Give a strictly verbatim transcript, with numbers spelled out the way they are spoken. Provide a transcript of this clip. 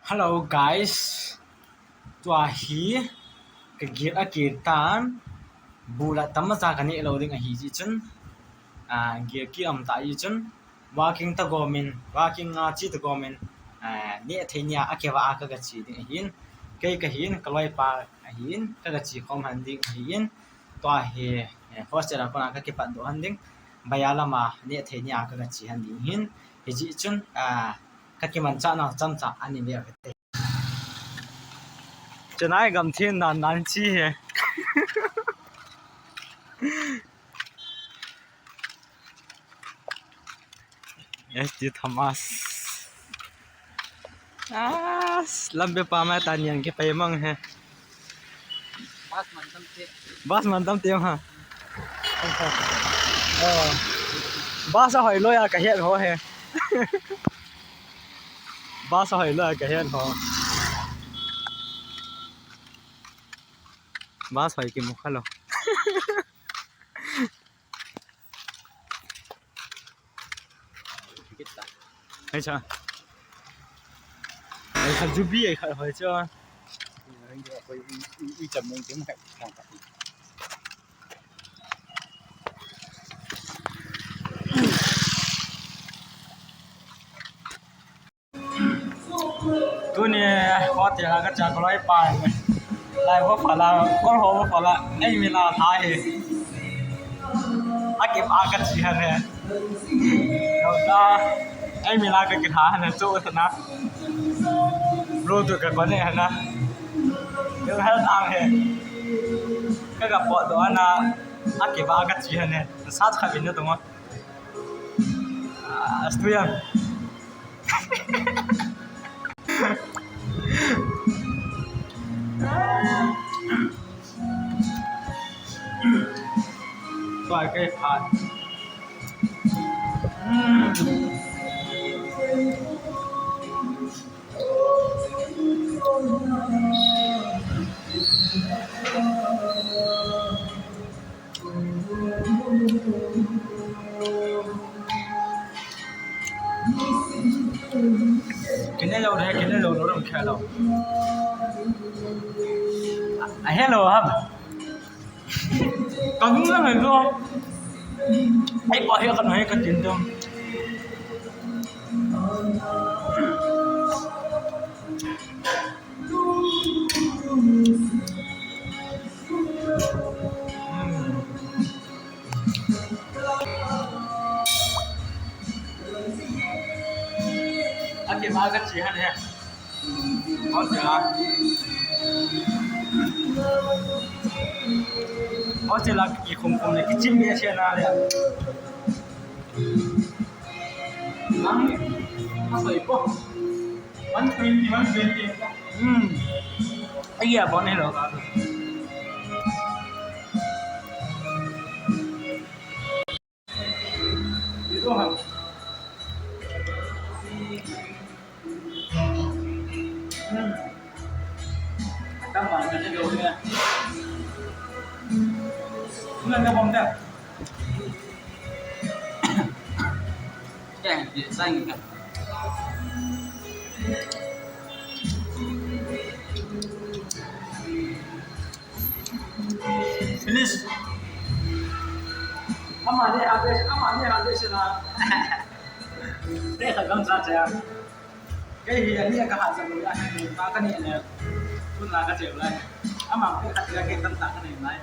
Hello guys. Tua hi ka gel a kitan, bu la tamacha ka neh lou ding ahi jeh chun, ah, gel ki um ta jeh chun, walking ta gomin, walking a che ta gomin, ah, neh thei nia a kivah a ka, ka che ding ahin, kei ka hin, ka loipa ahin, ka, ka che khom han ding ahin, tua hi, eh, hostel a kona ka kipat doh han ding, baya lama neh thei nia ka, ka che han ding ahin, hijeh chun, ah, ka kimanchah nau chomcha ani ve ute. Chennai gam thim nan nan chi he. S T Thomas. Ah, lampi pa ma ta niang ke pai mang he. Bus man tam te. Bus man tam te ha. Oh. Bus a hoi loi a ka het ho he. Bus a hoi loi a ka het ho. Bus hoi kimu kha lou. Ai cha. Ai kha jubi ai kha hoi cha. Tuni hotel a ka che ka loipa. Lai ho pha la, kol ho pha la, ei mi la tha he. A kipah a ka che han he. Ka, ei mi la ka kitha han he, chu sana. Bluetooth ka connect han a. Ka hel tang he. Ka, ka pot doh han a. A kipah a ka che han he. Sa kha bin na tong. Ah, astu yan. Tua kai phat. Hmm. Kine lou de, kine lou lou ram khe lou. A he lou ham. Ka nung lang he lou. Ai pa he ka no he ka tin dong. Ake ma ka chi han he. Hostel a. Hostel a ki khum khum le ki chim be che na le. Ang, asai po. One twenty, one twenty. Hmm. Ai ya, bon hello ka. Ito ha. Hmm. Tama na ni lo niya. Wala na bang da. Finish. Ama ni habe, ama ni habe sina. Te ka gam sa cha. Kei hi ani ka ha sa lo ya, ka ka ni ne. Kun la ka che lai. Ama ka ka che ka tan ta ka ni lai.